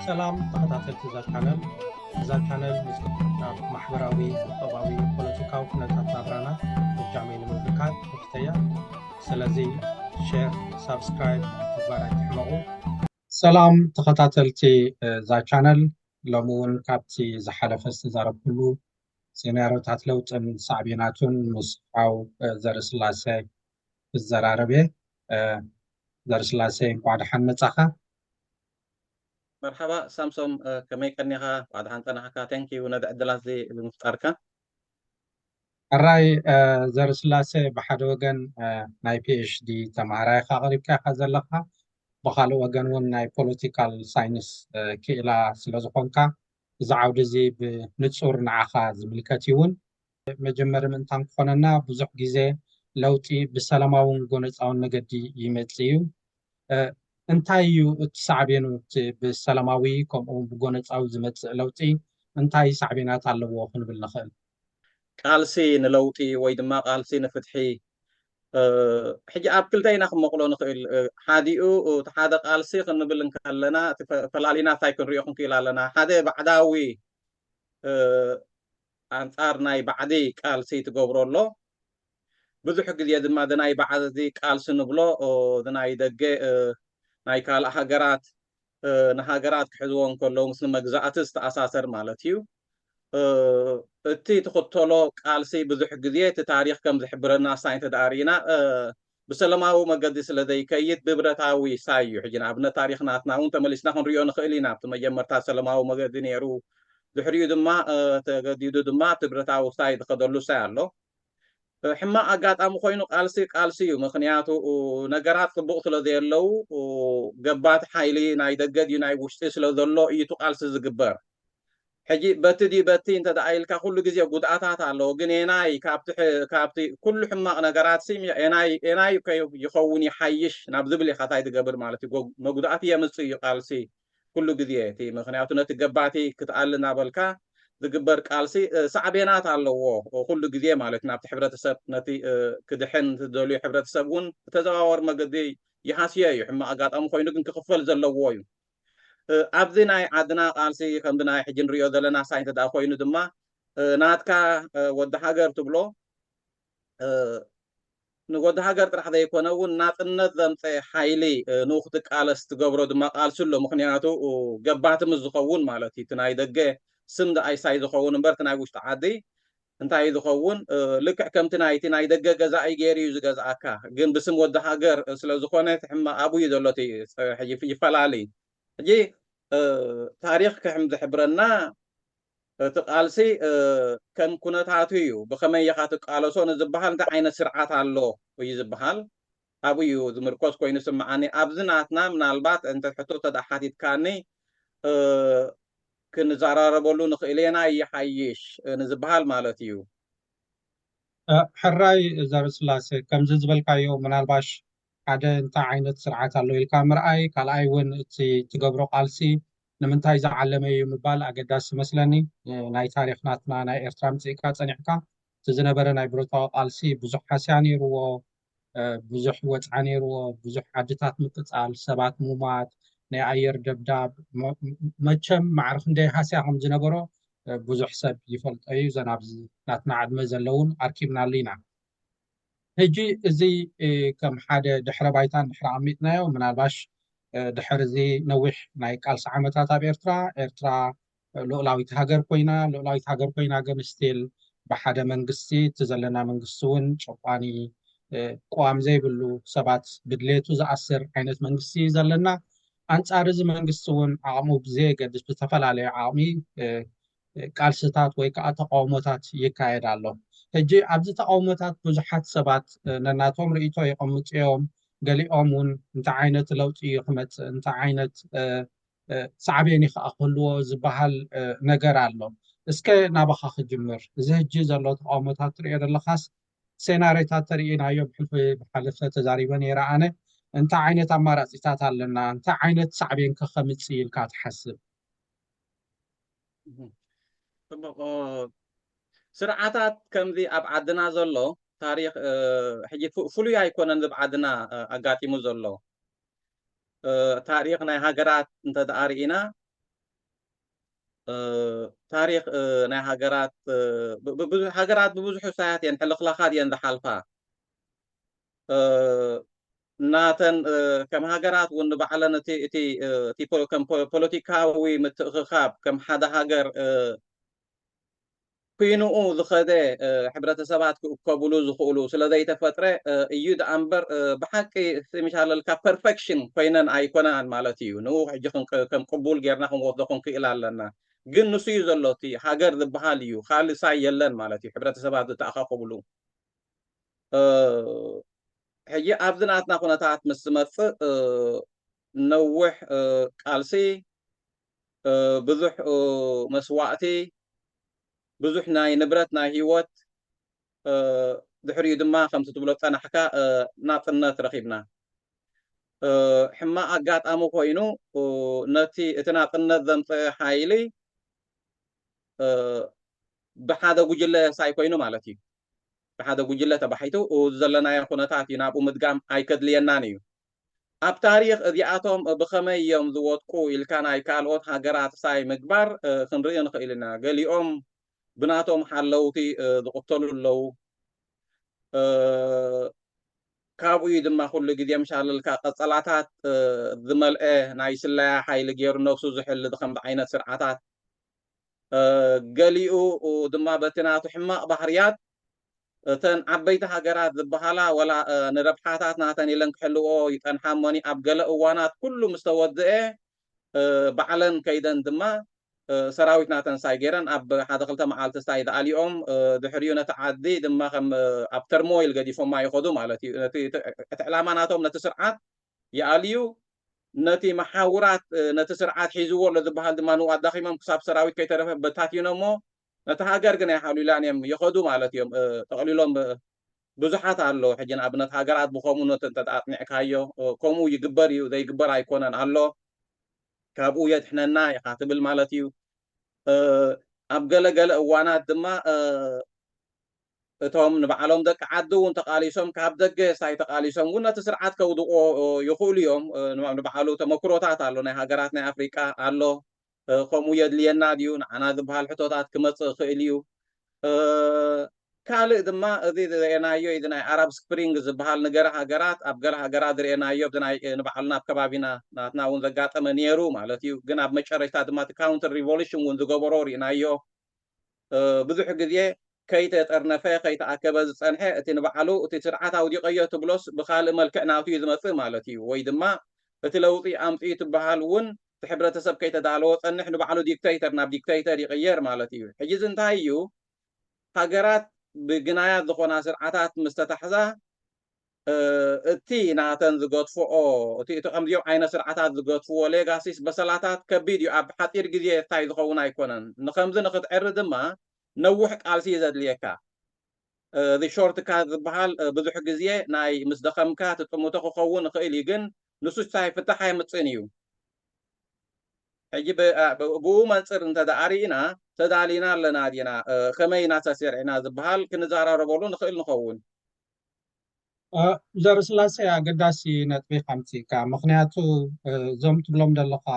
ሰላም ተኸታተልቲ እዛ ቻነል። እዛ ቻነል ምስ ኣብ ማሕበራዊ፣ ቁጠባዊ፣ ፖለቲካዊ ኩነታት ናብራና እጃመይ ንምብርካት ንፍተያ። ስለዚ ሼር፣ ሳብስክራይብ ምግባር ኣይትሕመቑ። ሰላም ተኸታተልቲ እዛ ቻነል፣ ሎሚ እውን ካብቲ ዝሓለፈ ዝተዛረብኩሉ ሴናሪዮታት ለውጥን ሳዕቤናቱን ምስ ሓው ዘርስላሴ ክዘራረብ እየ። ዘርስላሴ፣ እንኳዕ ደሓን መጻኻ። መርሓባ ሳምሶም፣ ከመይ ቀኒኻ? እንኳዕ ደሓን ጸናሕካ። Thank you ነዚ ዕድላት እዚ ብምፍጣርካ። ሕራይ ዘርስላሴ፣ ብሓደ ወገን ናይ ፒኤችዲ ተማሃራይ ኢኻ ቀሪብካ ኢኻ ዘለኻ፣ ብኻልእ ወገን እውን ናይ ፖለቲካል ሳይንስ ክኢላ ስለ ዝኾንካ፣ እዚ ዓውዲ እዚ ብንጹር ንዓኻ ዝምልከት እዩ እውን። መጀመሪ ምእንታን ክኾነና፣ ብዙሕ ግዜ ለውጢ ብሰላማውን ጎነጻውን መገዲ ይመጽእ እዩ። እንታይ እዩ እቲ ሳዕቤኑ? እቲ ብሰላማዊ ከምኡ እውን ብጎነጻዊ ዝመጽእ ለውጢ እንታይ ሳዕቤናት ኣለዎ ክንብል ንኽእል? ቃልሲ ንለውጢ ወይ ድማ ቃልሲ ንፍትሒ፣ ሕጂ ኣብ ክልተ ኢና ክንመቕሎ ንኽእል። ሓዲኡ እቲ ሓደ ቃልሲ ክንብል እንከለና፣ እቲ ፈ-፣ ፈላሊና እንታይ ክንሪኦ ክንክእል ኣለና? ሓደ ባዕዳዊ፣ ኣንጻር ናይ ባዕዲ ቃልሲ ትገብሮ ኣሎ። ብዙሕ ግዜ ድማ ናይ ባዕዲ ቃልሲ ንብሎ፣ ናይ ደገ፣ ናይ ካልእ ሃገራት፣ ንሃገራት ክሕዝዎ እንከለዉ ምስ መግዛእቲ ዝተኣሳሰር ማለት እዩ። እቲ ትኽተሎ ቃልሲ ብዙሕ ግዜ እቲ ታሪኽ ከም ዝሕብረና፣ ሳይ እንተ ደኣ ርኢና፣ ብሰለማዊ መገዲ ስለ ዘይከይድ ብብረታዊ ሳይ እዩ። ሕጂ ንኣብነት ታሪኽ ናትና እውን ተመሊስና ክንሪኦ ንኽእል ኢና። ኣብቲ መጀመርታ ሰለማዊ መገዲ ነይሩ፣ ድሕሪኡ ድማ ተገዲዱ ድማ ኣብቲ ብረታዊ ሳይ ዝኸደሉ ሳይ ኣሎ። ሕማቕ ኣጋጣሚ ኮይኑ ቃልሲ ቃልሲ እዩ። ምኽንያቱ ነገራት ጽቡቕ ስለ ዘየለዉ፣ ገባቲ ሓይሊ ናይ ደገ ድዩ ናይ ውሽጢ ስለ ዘሎ እዩ እቲ ቃልሲ ዝግበር። ሕጂ በቲ ድዩ በቲ እንተ ደኣ ኢልካ ኩሉ ግዜ ጉድኣታት ኣለዎ። ግን ኤናይ ካብቲ ሕ-፣ ካብቲ ኩሉ ሕማቕ ነገራት ሲ ኤናይ፣ ኤናይ ከ ይኸውን ይሓይሽ ናብ ዝብል ኢኻ እንታይ ትገብር ማለት እዩ። ጎ-፣ መጉዳእቲ የምጽእ እዩ ቃልሲ ኩሉ ግዜ እቲ። ምኽንያቱ ነቲ ገባቲ ክትኣሊ እናበልካ ዝግበር ቃልሲ፣ እ፣ ሳዕቤናት ኣለዎ ኩሉ ግዜ ማለት እዩ። ናብቲ ሕብረተሰብ ነቲ፣ እ፣ ክድሕን ዝደልዩ ሕብረተሰብ እውን ብተዘዋወር መገዲ ይሃስዮ እዩ። ሕማቕ ኣጋጣሚ ኮይኑ ግን ክኽፈል ዘለዎ እዩ። እ፣ ኣብዚ ናይ ዓድና ቃልሲ ከምዚ ናይ ሕጂ ንሪኦ ዘለና ሳይ እንተ ደኣ ኮይኑ ድማ፣ እ፣ ናትካ፣ እ፣ ወዲ ሃገር ትብሎ፣ እ፣ ንወዲ ሃገር ጥራሕ ዘይኮነ እውን ናጽነት ዘምጸ ሓይሊ፣ እ፣ ንኡ ክትቃለስ ትገብሮ ድማ ቃልሲ ኣሎ። ምኽንያቱ፣ እ፣ ገባቲ ምስ ዝኸውን ማለት እዩ። እቲ ናይ ደገ ስም ደኣ ይሳይ ዝኸውን እምበር እቲ ናይ ውሽጢ ዓዲ እንታይ እዩ ዝኸውን? እ፣ ልክዕ ከምቲ ናይቲ ናይ ደገ ገዛኢ ገይሩ እዩ ዝገዝኣካ። ግን ብስም ወዲ ሃገር ስለ ዝኾነ እቲ ሕማቕ ኣብኡ እዩ ዘሎ፣ እቲ፣ እ፣ ይፍ-፣ ይፈላለ እዩ። ሕጂ፣ እ፣ ታሪኽ ከም ዝሕብረና እቲ ቃልሲ፣ እ፣ ከም ኩነታቱ እዩ። ብኸመይ ኢኻ ትቃለሶ ንዝበሃል እንታይ ዓይነት ስርዓት ኣሎ እዩ ዝበሃል። ኣብኡ እዩ ዝምርኮስ ኮይኑ ይስምዓኒ። ኣብዚ ናትና ምናልባት እንተ ሕቶ እንተ ደኣ ሓቲትካኒ፣ እ፣ ክንዘራረበሉ ንኽእል ኢና ይሓይሽ፣ እ፣ ንዝበሃል ማለት እዩ። እ፣ ሕራይ ዘርእስላሴ፣ ከምዚ ዝበልካዮ ምናልባሽ ሓደ እንታይ ዓይነት ስርዓት ኣሎ ኢልካ ምርኣይ፣ ካልኣይ እውን እቲ ትገብሮ ቃልሲ ንምንታይ ዝዓለመ እዩ ምባል ኣገዳሲ ይመስለኒ። እ፣ ናይ ታሪኽ ናትና ናይ ኤርትራ ምጽእካ ጸኒሕካ፣ እቲ ዝነበረ ናይ ብረታዊ ቃልሲ ብዙሕ ሃስያ ነይርዎ፣ እ፣ ብዙሕ ወጽዓ ነይርዎ፣ ብዙሕ ዓድታት ምቅጻል፣ ሰባት ሙማት፣ ናይ ኣየር ደብዳብ፣ መ-፣ መቸም ማዕረ ክንደይ ሃስያ ከም ዝነበሮ፣ እ፣ ብዙሕ ሰብ ይፈልጦ እዩ። እዘን ኣብዚ ናትና ዕድመ ዘለውን ኣርኪብናሉ ኢና። ሕጂ እዚ፣ እ፣ ከም ሓደ ድሕረ ባይታ እንድሕር ኣቐሚጥናዮ፣ ምናልባሽ፣ እ፣ ድሕሪ እዚ ነዊሕ ናይ ቃልሲ ዓመታት ኣብ ኤርትራ፣ ኤርትራ ልኡላዊት ሃገር ኮይና፣ ልኡላዊት ሃገር ኮይና ግን ስቲል ብሓደ መንግስቲ፣ እቲ ዘለና መንግስቲ እውን ጨቋኒ፣ እ፣ ቅዋም ዘይብሉ፣ ሰባት ብድሌቱ ዝኣስር ዓይነት መንግስቲ እዩ ዘለና። ኣንጻር እዚ መንግስቲ እውን ዓቕሙ ብዘየገድስ ብዝተፈላለየ ዓቕሚ፣ እ፣ ቃልስታት ወይ ከዓ ተቃውሞታት ይካየድ ኣሎ። ሕጂ ኣብዚ ተቃውሞታት ብዙሓት ሰባት፣ እ፣ ነናቶም ርእይቶ የቐምጡ እዮም። ገሊኦም እውን እንታይ ዓይነት ለውጢ እዩ ክመጽእ፣ እንታይ ዓይነት፣ እ፣ እ፣ ሳዕቤን እዩ ከዓ ክህልዎ ዝበሃል፣ እ፣ ነገር ኣሎ። እስከ ናባኻ ክጅምር። እዚ ሕጂ ዘሎ ተቃውሞታት ትሪኦ ዘለኻስ ሴናሪዮታት ተሪኢናዮ ብሕልፊ ብሓለፈ ተዛሪበ ነይረ ኣነ። እንታይ ዓይነት ኣማራጺታት ኣለና? እንታይ ዓይነት ሳዕቤን ከ ከምጽእ ኢልካ ትሓስብ? እህ። ጽቡቕ። እ፣ ስርዓታት ከምዚ ኣብ ዓድና ዘሎ ታሪኽ፣ እ፣ ሕጂ ፍ-፣ ፍሉይ ኣይኮነን እዚ ኣብ ዓድና፣ እ፣ ኣጋጢሙ ዘሎ። እ፣ ታሪኽ ናይ ሃገራት እንተ ደኣ ርኢና፣ ታሪክ ናይ ሃገራት ሃገራት ብብዙሕ ውሳያት እየን ሕልክላካት እየን ዝሓልፋ። ከም ሃገራት እውን ንባዕለን እቲ ከም ፖለቲካዊ ምትእክካብ ከም ሓደ ሃገር ኩይንኡ ዝኸደ ሕብረተሰባት ክእከብሉ ዝኽእሉ ስለዘይተፈጥረ እዩ። ደኣ እምበር ብሓቂ ምሻለልካ ፐርፌክሽን ኮይነን ኣይኮናን ማለት እዩ። ንኡ ሕጂ ከም ቅቡል ጌርና ክንወስዶ ክንክእል ኣለና። ግን ንሱ እዩ ዘሎ፣ እቲ ሃገር ዝበሃል እዩ፣ ካልእ ሳይ የለን ማለት እዩ። ሕብረተሰባት ዝተኣኻኸብሉ ሕጂ ኣብዚ ናትና ኩነታት ምስ ዝመፅእ ነዊሕ ቃልሲ፣ ብዙሕ መስዋእቲ፣ ብዙሕ ናይ ንብረት ናይ ህይወት፣ ድሕሪኡ ድማ ከምቲ ትብሎ ዝፀናሕካ ናፅነት ረኺብና። ሕማቕ ኣጋጣሚ ኮይኑ ነቲ እቲ ናፅነት ዘምፀአ ሓይሊ ብሓደ ጉጅለ ሳይ ኮይኑ ማለት እዩ። ብሓደ ጉጅለ ተባሒቱ ዘለናዮ ኩነታት እዩ፣ ናብኡ ምድጋም ኣይከድልየናን እዩ። ኣብ ታሪኽ እዚኣቶም ብኸመይ እዮም ዝወድቁ ኢልካ ናይ ካልኦት ሃገራት ሳይ ምግባር ክንርኢ ንኽእል ኢና። ገሊኦም ብናቶም ሓለውቲ ዝቕተሉ ኣለዉ። ካብኡ እዩ ድማ ኩሉ ግዜ ምሻለልካ ቀጸላታት ዝመልአ ናይ ስለያ ሓይሊ ገይሩ ነብሱ ዝሕል ከምዚ ዓይነት ስርዓታት። ገሊኡ ድማ በቲ ናቱ ሕማቕ ባህርያት እተን ዓበይቲ ሃገራት ዝበሃላ ወላ ንረብሓታት ናተን ኢለን ክሕልዎ ይጠንሓ እሞኒ ኣብ ገለ እዋናት ኩሉ ምስ ተወድአ ባዕለን ከይደን ድማ ሰራዊት ናተን ሳይ ገይረን ኣብ ሓደ ክልተ መዓልቲ ሳይ ዝኣሊኦም ድሕሪኡ ነቲ ዓዲ ድማ ከም ኣብ ተርሞይል ገዲፎማ ይኸዱ ማለት እዩ። እቲ ዕላማ ናቶም ነቲ ስርዓት ይኣልዩ፣ ነቲ መሓውራት ነቲ ስርዓት ሒዝዎ ኣሎ ዝበሃል ድማ ንኡ ኣዳኺሞም ክሳብ ሰራዊት ከይተረፈ በታቲኖሞ ነቲ ሃገር ግን ኣይሓሉላን እዮም ይኸዱ ማለት እዮም። ጠቕሊሎም ብዙሓት ኣሎ። ሕጂ ንኣብነት ሃገራት ብኸምኡ ነቲ እንተ ኣጥኒዕካዮ ከምኡ ይግበር እዩ ዘይግበር ኣይኮነን ኣሎ። ካብኡ የድሕነና ኢኻ ትብል ማለት እዩ። ኣብ ገለ ገለ እዋናት ድማ እቶም ንባዕሎም ደቂ ዓዲ እውን ተቃሊሶም ካብ ደገ ሳይ ተቃሊሶም እውን ነቲ ስርዓት ከውድቆ ይኽእሉ እዮም። ንባዕሉ ተመክሮታት ኣሎ፣ ናይ ሃገራት ናይ ኣፍሪቃ ኣሎ። ከምኡ የድልየና ድዩ ንዓና ዝበሃል ሕቶታት ክመፅእ ይኽእል እዩ። ካልእ ድማ እዚ ዝረአናዮ እዚ ናይ ኣራብ ስፕሪንግ ዝበሃል ንገለ ሃገራት ኣብ ገለ ሃገራት ዝረአናዮ ንባዕልና ኣብ ከባቢና ናትና እውን ዘጋጠመ ነይሩ ማለት እዩ። ግን ኣብ መጨረሽታ ድማ እቲ ካውንተር ሪቮሉሽን እውን ዝገበሮ ርኢናዮ። ብዙሕ ግዜ ከይተጠርነፈ ከይተኣከበ ዝፀንሐ እቲ ንባዕሉ እቲ ስርዓት ኣውዲቀዮ ትብሎስ ብካልእ መልክዕ ናቱ እዩ ዝመፅእ ማለት እዩ። ወይ ድማ እቲ ለውጢ ኣምፅኡ ትበሃል እውን እቲ ሕብረተሰብ ከይተዳለወ ፀንሕ ንባዕሉ ዲክተይተር ናብ ዲክተይተር ይቅየር ማለት እዩ። ሕጂ እዚ እንታይ እዩ? ሃገራት ብግናያት ዝኾና ስርዓታት ምስ ተታሕዛ እቲ ናተን ዝገድፍኦ እቲ እቲ ከምዚኦም ዓይነት ስርዓታት ዝገድፍዎ ሌጋሲስ በሰላታት ከቢድ እዩ። ኣብ ሓፂር ግዜ እንታይ ዝኸውን ኣይኮነን። ንከምዚ ንክትዕሪ ድማ ነዊሕ ቃልሲ እዩ ዘድልየካ። እዚ ሾርት ካት ዝበሃል ብዙሕ ግዜ ናይ ምስ ደኸምካ ትጥምቶ ክኸውን ይኽእል እዩ፣ ግን ንሱ ሳይ ፍታሕ ኣየምፅእን እዩ። ሕጂ ብኡ መንፅር እንተደኣ ርኢና ተዳሊና ኣለና ዲና ከመይ ኢና ተሰሪዕና ዝበሃል ክንዘራረበሉ ንኽእል ንኸውን። ዘርስላሴ ኣገዳሲ ነጥቢ ከምፅእካ፣ ምክንያቱ እዞም ትብሎም ዘለካ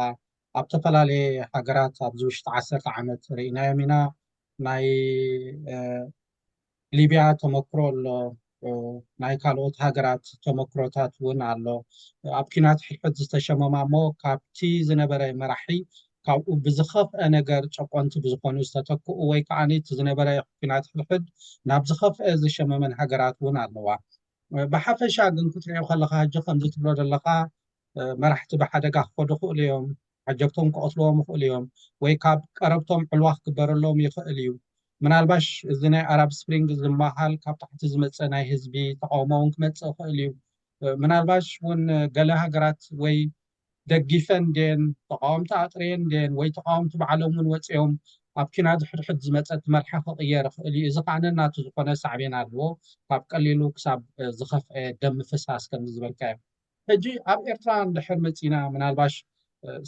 ኣብ ዝተፈላለየ ሃገራት ኣብዚ ውሽጢ ዓሰርተ ዓመት ርኢናዮም ኢና። ናይ ሊብያ ተመክሮ ኣሎ፣ ናይ ካልኦት ሃገራት ተመክሮታት እውን ኣሎ። ኣብ ኪናት ሕድሕድ ዝተሸመማ እሞ ካብቲ ዝነበረ መራሒ ካብኡ ብዝኸፍአ ነገር ጨቆንቲ ብዝኾኑ ዝተተክኡ ወይ ከዓ እቲ ዝነበረ ኪናት ሕድሕድ ናብ ዝኸፍአ ዝሸመመን ሃገራት እውን ኣለዋ። ብሓፈሻ ግን ክትሪኦ ከለካ ሕጂ ከምዚ ትብሎ ዘለካ መራሕቲ ብሓደጋ ክኸዱ ይኽእሉ እዮም፣ ዓጀብቶም ክቐትልዎም ይኽእሉ እዮም፣ ወይ ካብ ቀረብቶም ዕልዋ ክግበረሎም ይኽእል እዩ። ምናልባሽ እዚ ናይ ኣራብ ስፕሪንግ ዝበሃል ካብ ታሕቲ ዝመፀ ናይ ህዝቢ ተቃውሞ እውን ክመፅእ ይኽእል እዩ። ምናልባሽ እውን ገለ ሃገራት ወይ ደጊፈን ድየን ተቃወምቲ ኣጥርየን ድየን ወይ ተቃወምቲ ባዕሎም እውን ወፂኦም ኣብ ኪናት ሕድሕድ ዝመፀ እቲ መርሓ ክቕየር ይኽእል እዩ። እዚ ከዓ ነናቱ ዝኾነ ሳዕቤን ኣለዎ፣ ካብ ቀሊሉ ክሳብ ዝኸፍአ ደም ምፍሳስ ከምዚ ዝበልካዮ። ሕጂ ኣብ ኤርትራ እንድሕር መፂና ምናልባሽ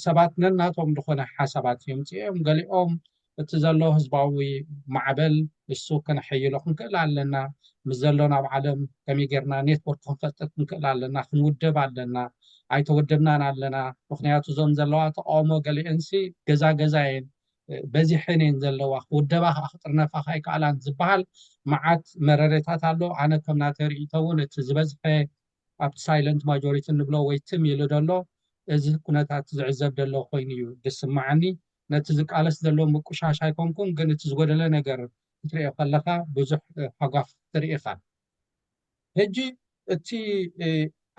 ሰባት ነናቶም ዝኾነ ሓሳባት እዮም ፅኦም። ገሊኦም እቲ ዘሎ ህዝባዊ ማዕበል እሱ ከነሐይሎ ክንክእል ኣለና፣ ምስ ዘሎ ናብ ዓለም ከመይ ጌርና ኔትወርክ ክንፈጥር ክንክእል ኣለና፣ ክንውደብ ኣለና፣ ኣይተወደብናን ኣለና። ምክንያቱ እዞም ዘለዋ ተቃውሞ ገሊአንሲ ገዛ ገዛ እየን በዚሐን እየን ዘለዋ፣ ክውደባ ከዓ ክጥርነፋ ከዓ ኣይከኣላን ዝበሃል መዓት መረረታት ኣሎ። ኣነ ከም ናተይ ርእይቶ እውን እቲ ዝበዝሐ ኣብቲ ሳይለንት ማጆሪቲ እንብሎ ወይ ትም ኢሉ ዘሎ እዚ ኩነታት ዝዕዘብ ዘሎ ኮይኑ እዩ ዝስማዓኒ። ነቲ ዝቃለስ ዘሎ ምቁሻሽ ኣይኮንኩን፣ ግን እቲ ዝጎደለ ነገር ክትሪኦ ከለካ ብዙሕ ሓጓፍ ትርኢ ኢካ። ሕጂ እቲ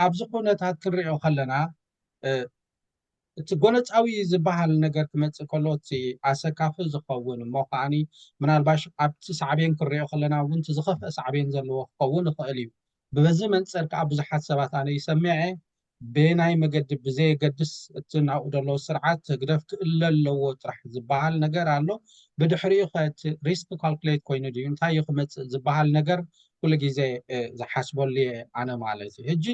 ኣብዚ ኩነታት ክንሪኦ ከለና እቲ ጎነፃዊ ዝበሃል ነገር ክመፅእ ከሎ እቲ ኣሰካፊ ዝኸውን እሞ ከዓኒ ምናልባሽ ኣብቲ ሳዕቤን ክንሪኦ ከለና እውን እቲ ዝኸፍአ ሳዕቤን ዘለዎ ክኸውን ይኽእል እዩ። ብበዚ መንፅር ከዓ ብዙሓት ሰባት ኣነ ይሰምዐ ብናይ መገዲ ብዘየገድስ እቲ ናብኡ ዘሎ ስርዓት ህግደፍ ክእለ ኣለዎ ጥራሕ ዝበሃል ነገር ኣሎ። ብድሕሪኡ ከ እቲ ሪስክ ካልኩሌት ኮይኑ ድዩ እንታይ እዩ ክመፅእ ዝበሃል ነገር ኩሉ ግዜ ዝሓስበሉ እየ ኣነ ማለት እዩ። ሕጂ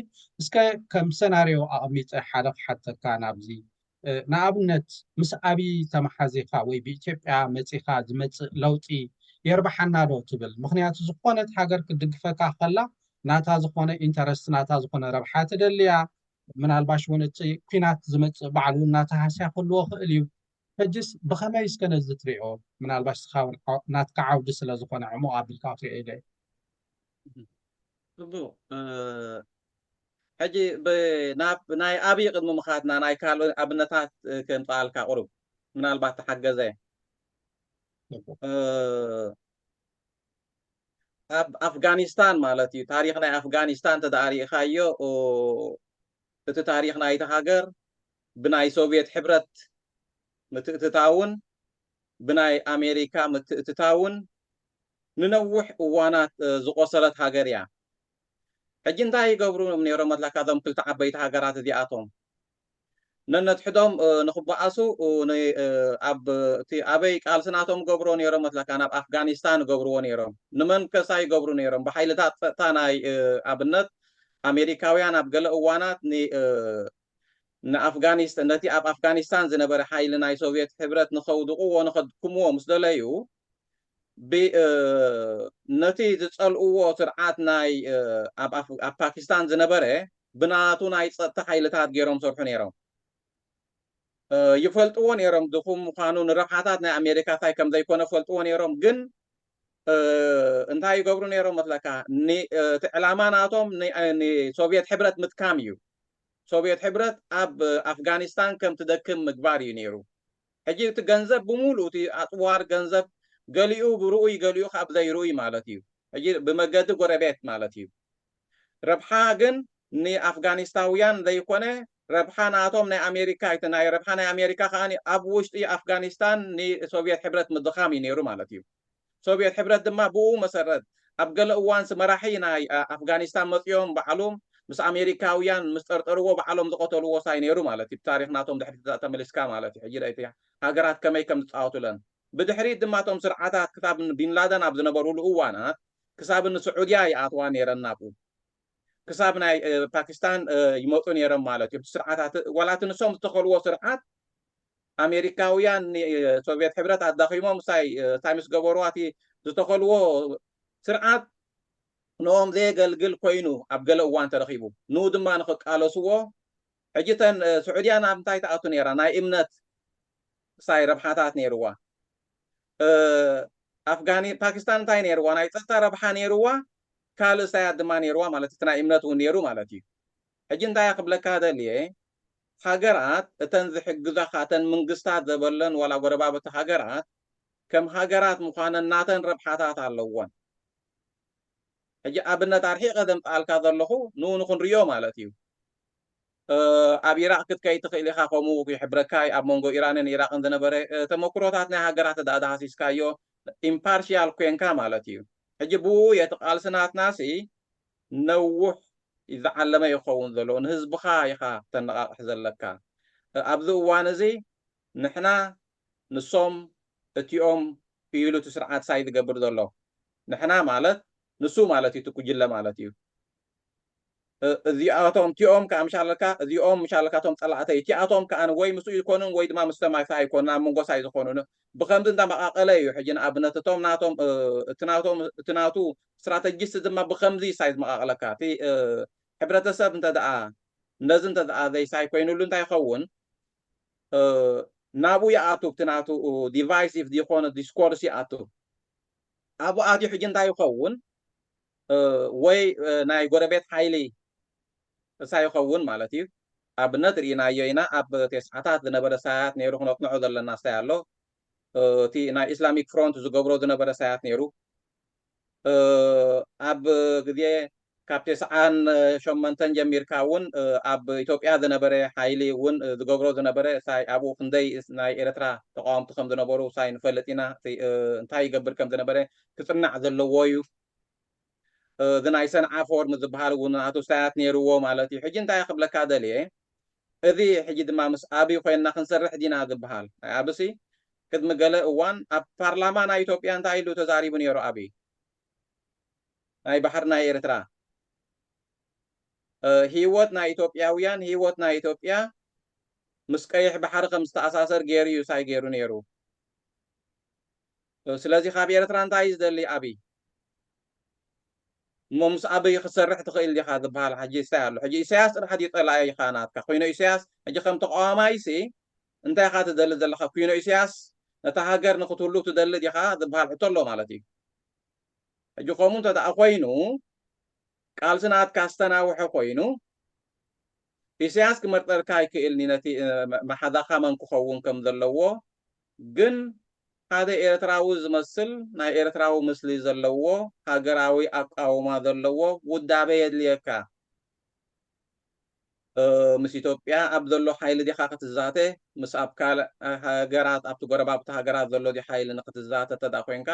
እስከ ከም ሰናሪዮ ኣቐሚጠ ሓደ ክሓተካ ናብዚ ንኣብነት ምስ ኣብይ ተመሓዚኻ ወይ ብኢትዮጵያ መፂኻ ዝመፅእ ለውጢ የርብሓና ዶ ትብል? ምክንያቱ ዝኾነት ሃገር ክትድግፈካ ከላ ናታ ዝኾነ ኢንተረስት ናታ ዝኾነ ረብሓ ትደልያ። ምናልባሽ እውን እቲ ኲናት ዝመፅእ ባዕሉ እውን ናታ ሃስያ ክህልዎ ክእል እዩ። ሕጅስ ብኸመይ እስከ ነዚ ትሪኦ? ምናልባሽ ስኻ እውን ናትካ ዓውዲ ስለ ዝኾነ ዕሙቕ ኣቢልካ ክትሪኦ ኢለ። ጽቡቕ። ሕጂ ናብ ናይ ኣብይ ቅድሚ ምኻድና ናይ ካልእ ኣብነታት ከምጻልካ ቁሩብ ምናልባት ተሓገዘ። ኣብ ኣፍጋኒስታን ማለት እዩ። ታሪኽ ናይ ኣፍጋኒስታን ተዳኣ ርኢኻዮ፣ እቲ ታሪኽ ናይቲ ሃገር ብናይ ሶቪየት ሕብረት ምትእትታውን ብናይ ኣሜሪካ ምትእትታውን ንነዊሕ እዋናት ዝቆሰለት ሃገር እያ። ሕጂ እንታይ ይገብሩ ነይሮም መትላካ እዞም ክልተ ዓበይቲ ሃገራት እዚኣቶም? ነነትሕዶም ንክበኣሱ ኣብ እቲ ኣበይ ቃልሲ ናቶም ገብሮ ነይሮም መትላካ ናብ ኣፍጋኒስታን ገብርዎ ነይሮም። ንመን ከሳ ይገብሩ ነይሮም? ብሓይልታት ፀጥታ ናይ ኣብነት ኣሜሪካውያን ኣብ ገለ እዋናት ንኣፍጋኒስታን ነቲ ኣብ ኣፍጋኒስታን ዝነበረ ሓይሊ ናይ ሶቪየት ሕብረት ንኸውድቕዎ ንኸድክምዎ ምስ ደለዩ ነቲ ዝፀልእዎ ስርዓት ናይ ኣብ ፓኪስታን ዝነበረ ብናቱ ናይ ፀጥታ ሓይልታት ገይሮም ሰርሑ ነይሮም። ይፈልጥዎ ነይሮም ድኹም ምዃኑ፣ ንረብሓታት ናይ ኣሜሪካ ታይ ከም ዘይኮነ ፈልጥዎ ነይሮም። ግን እንታይ ይገብሩ ነይሮም መስለካ? እቲ ዕላማ ናቶም ንሶቪየት ሕብረት ምጥካም እዩ። ሶቪየት ሕብረት ኣብ ኣፍጋኒስታን ከም ትደክም ምግባር እዩ ነይሩ። ሕጂ እቲ ገንዘብ ብምሉእ እቲ ኣፅዋር ገንዘብ ገሊኡ ብርኡይ ገሊኡ ካብ ዘይርኡይ ማለት እዩ። ሕጂ ብመገዲ ጎረቤት ማለት እዩ። ረብሓ ግን ንኣፍጋኒስታውያን ዘይኮነ ረብሓ ናቶም ናይ ኣሜሪካ እቲ ናይ ረብሓ ናይ ኣሜሪካ ከዓ ኣብ ውሽጢ ኣፍጋኒስታን ንሶቪየት ሕብረት ምድኻም እዩ ነይሩ ማለት እዩ። ሶቪየት ሕብረት ድማ ብኡ መሰረት ኣብ ገለ እዋንስ መራሒ ናይ ኣፍጋኒስታን መፅኦም ባዕሎም ምስ ኣሜሪካውያን ምስ ጠርጠርዎ ባዕሎም ዝቐተልዎ ሳይ ነይሩ ማለት እዩ። ታሪክ ናቶም ድሕሪት ተመሊስካ ማለት እዩ። ሕጂ ሃገራት ከመይ ከም ዝፃወቱለን ብድሕሪት ድማ እቶም ስርዓታት ክሳብ ቢንላደን ኣብ ዝነበሩሉ እዋናት ክሳብ ንስዑድያ ይኣትዋ ነይረን ናብኡ ክሳብ ናይ ፓኪስታን ይመፁ ነይሮም ማለት እዩ። ስርዓታት ዋላ እቲ ንሶም ዝተኸልዎ ስርዓት ኣሜሪካውያን ሶቪየት ሕብረት ኣዳኺሞም ሳይ ሳይ ምስ ገበርዋ እቲ ዝተኸልዎ ስርዓት ንኦም ዘየገልግል ኮይኑ ኣብ ገለ እዋን ተረኺቡ ንኡ ድማ ንክቃለስዎ ሕጂ ተን ስዑድያ ናብ እንታይ ትኣቱ ነይራ ናይ እምነት ሳይ ረብሓታት ነይርዋ ኣፍጋኒ ፓኪስታን እንታይ ነይርዋ ናይ ፀጥታ ረብሓ ነይርዋ ካልእ ሳያት ድማ ነይርዋ ማለት እቲ ናይ እምነት እውን ነይሩ ማለት እዩ። ሕጂ እንታይ ክብለካ ደልየ ሃገራት እተን ዝሕግዛኻ እተን መንግስታት ዘበለን ዋላ ጎረባብቲ ሃገራት ከም ሃገራት ምዃነን ናተን ረብሓታት ኣለዎን። ሕጂ ኣብነት ኣርሒቐ ዘምፅኣልካ ዘለኹ ንኡ ንክንሪኦ ማለት እዩ። ኣብ ኢራቅ ክትከይድ ትኽእል ኢኻ። ከምኡ ይሕብረካ ኣብ መንጎ ኢራንን ኢራቅን ዝነበረ ተመክሮታት ናይ ሃገራት እዳ ሃሲስካዮ ኢምፓርሽያል ኮንካ ማለት እዩ። ሕጂ ብኡ የቲ ቃልሲ ናትናሲ ነውሕ ዝዓለመ ይኸውን ዘሎ ንህዝብኻ ኢኻ ተነቃቕሕ ዘለካ። ኣብዚ እዋን እዚ ንሕና ንሶም እቲኦም ኢሉ እቲ ስርዓት ሳይ ዝገብር ዘሎ ንሕና ማለት ንሱ ማለት እዩ እቲ ጉጅለ ማለት እዩ። እዚኣቶም እቲኦም ከዓ ምሻለካ እዚኦም ምሻለካ እቶም ፀላእተይ እቲኣቶም ከዓ ወይ ምስኡ ይኮኑን ወይ ድማ ምስ ሰማይ ሳይ ይኮኑን ኣብ መንጎ ሳይ ዝኮኑን ብከምዚ እንዳመቃቀለ እዩ። ሕጂ ንኣብነት እቶም ናቶም እቲ ናቶም እቲ ናቱ ስትራተጂስት ድማ ብከምዚ ሳይ ዝመቃቅለካ እቲ ሕብረተሰብ እንተ ደኣ ነዚ እንተ ደኣ ዘይሳይ ኮይኑሉ እንታይ ይኸውን ናብኡ ይኣቱ፣ ብቲ ናቱ ዲቫይሲቭ ዝኾነ ዲስኮርስ ይኣቱ። ኣብኡ ኣትዩ ሕጂ እንታይ ይኸውን? እ፣ ወይ እ፣ ናይ ጎረቤት ሓይሊ እሳ ይኸውን ማለት እዩ። ኣብነት ርኢናዮ ኢና። ኣብ ቴስዓታት ዝነበረ ሳያት ነይሩ፣ ክነጽንዖ ዘለና ሳይ ኣሎ። እ፣ እቲ ናይ ኢስላሚክ ፍሮንት ዝገብሮ ዝነበረ ሳያት ነይሩ። እ፣ ኣብ ግዜ ካብ ቴስዓን ሸመንተን ጀሚርካ እውን እ፣ ኣብ ኢትዮጵያ ዝነበረ ሓይሊ እውን እ፣ ዝገብሮ ዝነበረ ሳይ ኣብኡ ክንደይ ናይ ኤርትራ ተቃወምቲ ከም ዝነበሩ ሳይ ንፈልጥ ኢና። እቲ እ፣ እንታይ ይገብር ከም ዝነበረ ክጽናዕ ዘለዎ እዩ። እዚ ናይ ሰንዓ ፎርም ዝበሃል እውን ኣቶ ሳያት ነይርዎ ማለት እዩ። ሕጂ እንታይ ክብለካ ደልየ፣ እዚ ሕጂ ድማ ምስ ኣብይ ኮይንና ክንሰርሕ ዲና ዝበሃል ናይ ኣብሲ ቅድሚ ገለ እዋን ኣብ ፓርላማ ናይ ኢትዮጵያ እንታይ ኢሉ ተዛሪቡ ነይሩ? ኣብይ ናይ ባሕሪ ናይ ኤርትራ እ፣ ህይወት ናይ ኢትዮጵያውያን ህይወት ናይ ኢትዮጵያ ምስ ቀይሕ ባሕሪ ከም ዝተኣሳሰር ገይሩ እዩ ሳይ ገይሩ ነይሩ። እ፣ ስለዚ ካብ ኤርትራ እንታይ እዩ ዝደሊ ኣብይ? እሞ ምስ ኣብይ ክሰርሕ ትኽእል ዲኻ ዝበሃል ሕጂ እንታይ ኣሎ? ሕጂ ኢሳያስ ጥራሕ ድዩ ጸላኢ ኢኻ ናትካ? ኩይኖ ኢሳያስ ሕጂ ከም ተቃዋማይሲ እንታይ ኢኻ ትደሊ ዘለኻ? ኩይኖ ኢሳያስ ነታ ሃገር ንክትህሉ ትደሊ ዲኻ ዝበሃል ሕቶ ኣሎ ማለት እዩ። ሕጂ ከምኡ እንተ ደኣ ኮይኑ ቃልሲ ናትካ ዝተናውሐ ኮይኑ ኢሳያስ ክመርጠልካ ኣይክእልኒ ነቲ እ፣ መ- መሓዛኻ መን ክኸውን ከም ዘለዎ ግን ሓደ ኤርትራዊ ዝመስል ናይ ኤርትራዊ ምስሊ ዘለዎ ሃገራዊ ኣቃውማ ዘለዎ ውዳበ የድልየካ። እ፣ ምስ ኢትዮጵያ ኣብ ዘሎ ሓይሊ ዲኻ ክትዛተ? ምስ ኣብ ካልእ ሃገራት ኣብቲ ጎረባብቲ ሃገራት ዘሎ ዲ ሓይሊ ንክትዛተ እንተ ደኣ ኮይንካ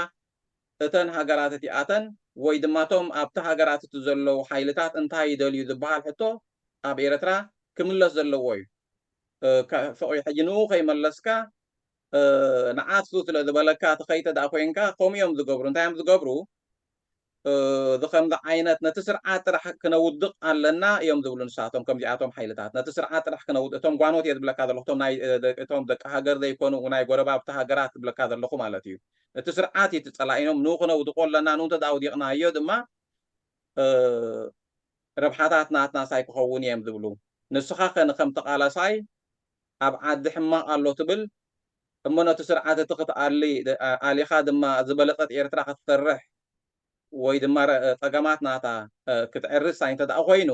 እተን ሃገራት እቲኣተን ወይ ድማ እቶም ኣብቲ ሃገራት እቲ ዘለዉ ሓይልታት እንታይ ይደልዩ ዝበሃል ሕቶ ኣብ ኤርትራ ክምለስ ዘለዎ እዩ። እ፣ ከ- ፈቒ ሕጂ ንኡ ከይመለስካ እ፣ ንዓሱ ስለ ዝበለካ ትኸይተ ደኣ ኮይንካ ከምኡ እዮም ዝገብሩ። እንታይ እዮም ዝገብሩ? እ፣ እዚ ከምዚ ዓይነት ነቲ ስርዓት ጥራሕ ክነውድቕ ኣለና እዮም ዝብሉ ንሳቶም ከምዚኣቶም ሓይልታት ነቲ ስርዓት ጥራሕ ክነውድ እቶም ጓኖት እየ ዝብለካ ዘለኹ እቶም ናይ እ፣ ደ- እቶም ደቂ ሃገር ዘይኮኑ ናይ ጎረባብቲ ሃገራት ዝብለካ ዘለኹ ማለት እዩ። እቲ ስርዓት እዩ እቲ ጸላኢኖም ንኡ ክነውድቆ ኣለና ንኡ እንተ ኣውዲቕናዮ ድማ እ፣ ረብሓታት ናትና ሳይ ክኸውን እዮም ዝብሉ። ንስኻ ከ ንከም ተቓላሳይ ኣብ ዓዲ ሕማቕ ኣሎ ትብል እሞ ነቲ ስርዓት እቲ ክትኣሊ ኣሊኻ ድማ ዝበለጸት ኤርትራ ክትሰርሕ ወይ ድማ ረ- ጸገማት ናታ እ፣ ክትዕርስ ሳይ እንተ ደኣ ኮይኑ